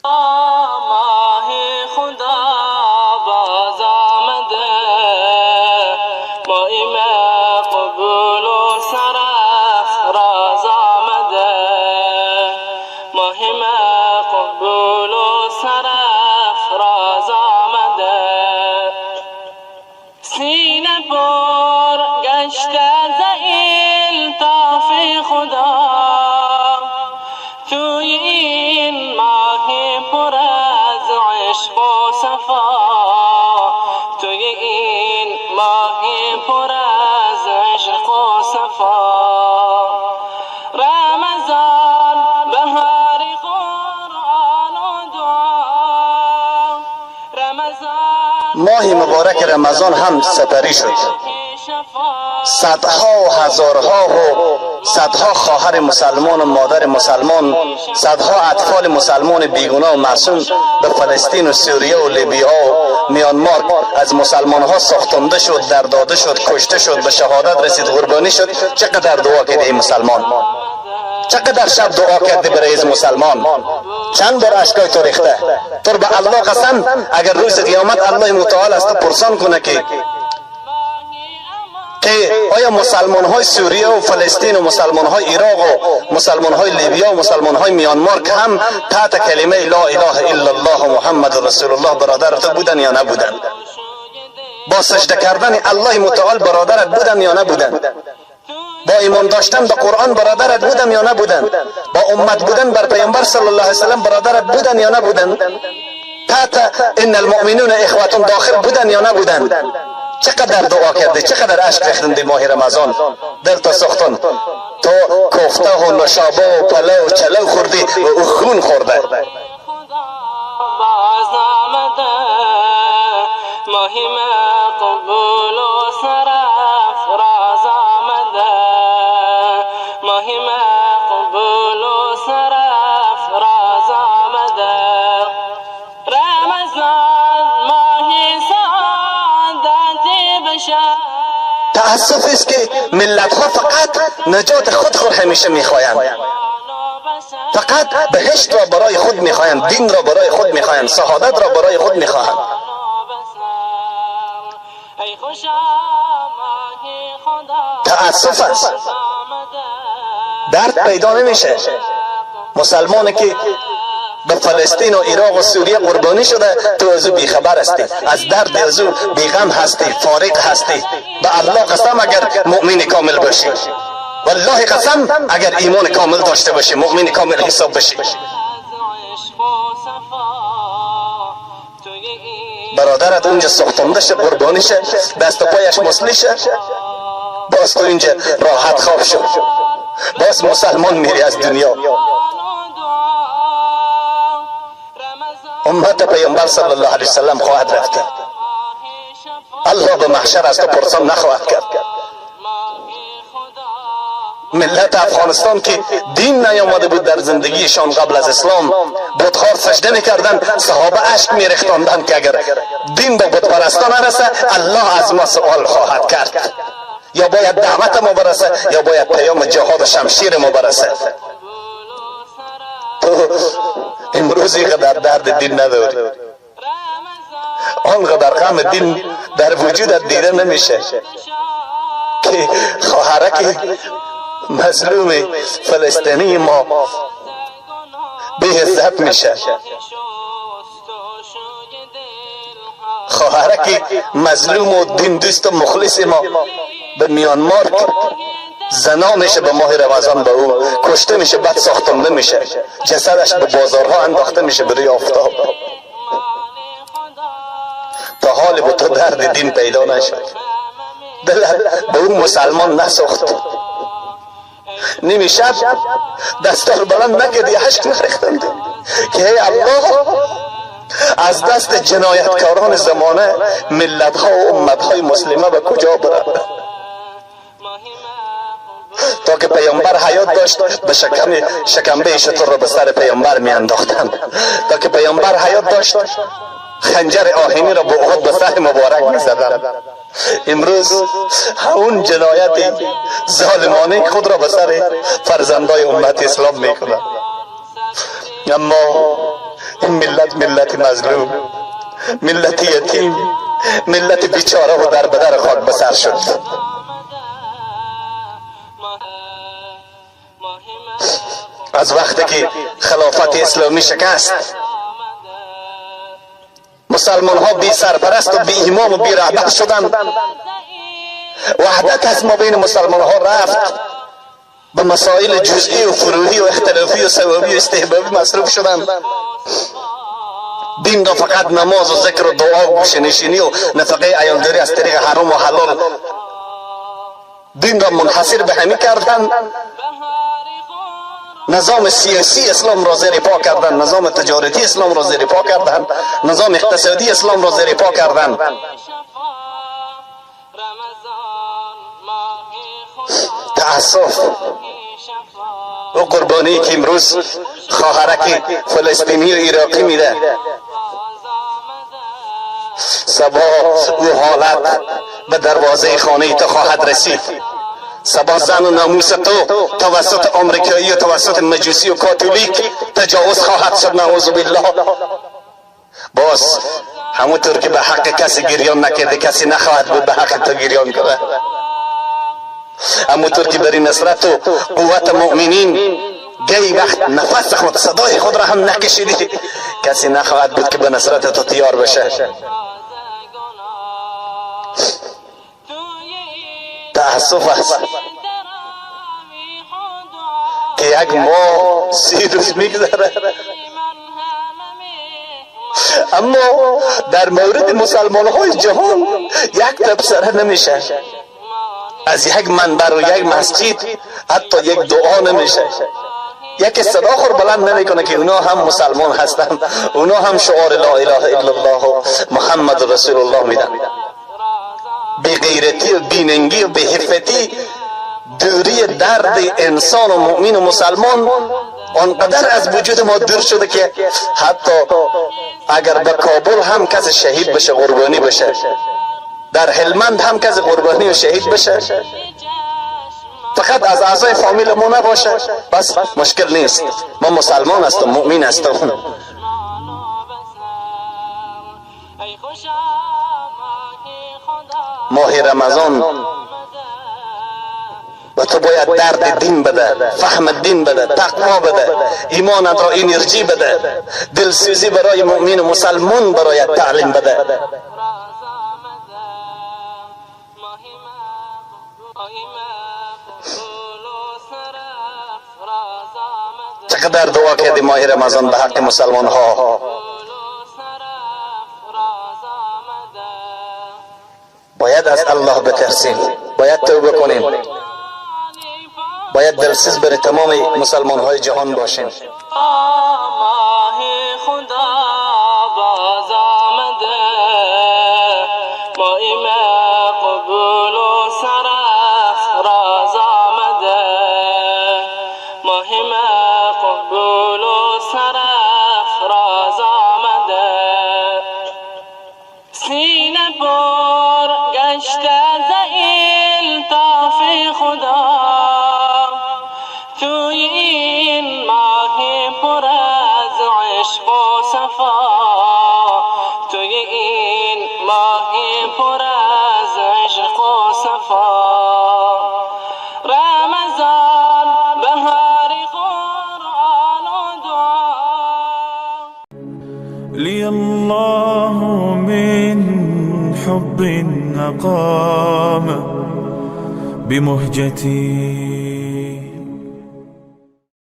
ماه خدا باز آمده، ماه مقبول و سرافراز آمده، ماه مقبول و سرافراز آمده. سینه پر گشته ز الطاف خدا، توی این ماه پر از عشق و صفا، توی این ماه پر از عشق و صفا. رمضان بهار قرآن و دعا، رمضان ماه مبارک رمضان هم سپری شد. صدها و هزارها و صدها خواهر مسلمان و مادر مسلمان، صدها اطفال مسلمان بیگناه و معصوم به فلسطین و سوریه و لیبیا و میانمار از مسلمان ها ساختنده شد، در داده شد، کشته شد، به شهادت رسید، قربانی شد. چقدر دعا کرده ای مسلمان، چقدر شب دعا کرده برای از مسلمان، چند بار اشکای تو ریخته. تو به الله قسم اگر روز قیامت الله متعال از تو پرسان کنه که آیا مسلمان های سوریه و فلسطین و مسلمان های عراق و مسلمان های لیبیا و مسلمان های میانمار که هم تحت کلمه لا اله الا الله محمد رسول الله برادر تو بودن یا نبودن؟ با سجده کردن الله متعال برادرت بودن یا نبودن؟ با ایمان داشتن به قرآن برادرت بودن یا نبودن؟ با امت بودن بر پیامبر صلی الله علیه وسلم برادرت بودن یا نبودن؟ تحت ان المؤمنون اخوة داخل بودن یا نبودن؟ چقدر دعا کرده، چقدر اشک ریختن ماه رمضان، دل تا ساختن، تو کوفته و نشابه و پلو و چلو خوردی و او خون خورده. باز آمده، ماه مقبول و سرافراز آمده، ماه مقبول و سرافراز آمده. رمضان ماه سعادت بشر. تأسف است که ملت ها فقط نجات خود خود همیشه میخواهند، فقط بهشت را برای خود میخواهند، دین را برای خود میخواهند، سعادت را برای خود میخواهند. تأسف است، درد پیدا نمیشه. مسلمانی که به فلسطین و عراق و سوریه قربانی شده، تو از او بیخبر هستی، از درد از او بیغم هستی، فارغ هستی. به الله قسم اگر مؤمن کامل باشی، والله قسم اگر ایمان کامل داشته باشی، مؤمن کامل حساب بشی. برادرت اونجا ساختنده شه، قربانی شه، دست و پایش مسلی شه، باز تو اینجا راحت خواب شو، باز مسلمان میری از دنیا. امت پیامبر صلی الله علیه وسلم خواهد رفت، الله به محشر از تو پرسان نخواهد کرد. ملت افغانستان که دین نیامده بود در زندگیشان قبل از اسلام، بتخوار سجده میکردن، صحابه اشک میریختاندند که اگر دین به بت پرستان نرسه الله از ما سوال خواهد کرد. یا باید دعوت ما برسه یا باید پیام جهاد و شمشیر ما برسه. تو امروز اینقدر درد دین نداری، آنقدر غم دین در وجودت دیده نمیشه که خواهرک مظلوم فلسطینی ما به عزت میشه، خواهرک مظلوم و دین دوست و مخلص ما به میانمار زنا میشه، به ماه رمضان به او کشته میشه، بد ساختنده میشه، جسدش به بازارها انداخته میشه برای آفتاب. تا حال با تو درد دین پیدا نشد، دلت به اون مسلمان نسوخت، نیمی شب دستار بلند نکردی، اشک نریختند که ای الله از دست جنایتکاران زمانه ملت ها و امت های مسلمه به کجا برند؟ تا که پیامبر حیات داشت به شکمبه شتر را به سر پیامبر می انداختند، تا که پیامبر حیات داشت خنجر آهنی را به احد به سر مبارک می زدند. امروز همون جنایت ظالمانه خود را به سر فرزندای امت اسلام می کنند. اما این ملت، ملت مظلوم، ملت یتیم، ملت بیچاره و در بدر خاک به سر شد. از وقتی که خلافت اسلامی شکست، مسلمان ها بی سرپرست و بی امام و بی رهبر شدند. وحدت از ما بین مسلمان ها رفت، به مسائل جزئی و فروعی و اختلافی و ثوابی و استحبابی مصروف شدند. دین را فقط نماز و ذکر و دعا و گوشه‌نشینی و نفقه عیالداری از طریق حرام و حلال، دین را منحصر به همین کردند. نظام سیاسی اسلام را زیر پا کردند، نظام تجارتی اسلام را زیر پا کردند، نظام اقتصادی اسلام را زیر پا کردند. تأسف و قربانی که امروز خواهرک فلسطینی و عراقی میده، صبا او حالت به دروازه خانه تو خواهد رسید. صبا زن و ناموس تو توسط آمریکایی و توسط مجوسی و کاتولیک تجاوز خواهد شد، نعوذ بالله. باز همونطور که به حق کسی گریان نکرده، کسی نخواهد بود به حق تو گریان کنه. همونطور که بری نصرت و قوت مؤمنین گی وقت نفس خود، صدای خود را هم نکشیدی، کسی نخواهد بود که به نصرت تو تیار بشه. تأسف است که یک ماه 30 روز میگذره، اما در مورد مسلمان های جهان یک تبصره نمیشه، از یک منبر و یک مسجد حتی یک دعا نمیشه، یک صدا خور بلند نمیکنه که اونا هم مسلمان هستند، اونا هم شعار لا اله الا الله و محمد رسول الله میدن. بی غیرتی و بیننگی و بی حفتی، دوری درد انسان و مؤمن و مسلمان آنقدر از وجود ما دور شده که حتی اگر به کابل هم کسی شهید بشه، قربانی بشه، در هلمند هم کسی قربانی و شهید بشه، فقط از اعضای فامیل ما نباشه، بس مشکل نیست، ما مسلمان هستم، مؤمن هستم. ماه رمضان و تو باید درد دین بده، فهم دین بده، تقوا بده، ایمانت را انرژی بده، دلسوزی برای مؤمن و مسلمان برای تعلیم بده. چقدر دعا کردی ماه رمضان به حق مسلمان ها؟ باید از الله بترسیم، باید توبه کنیم، باید دلسوز برای تمام مسلمان های جهان باشیم. لي الله من حب أقام بمهجتي.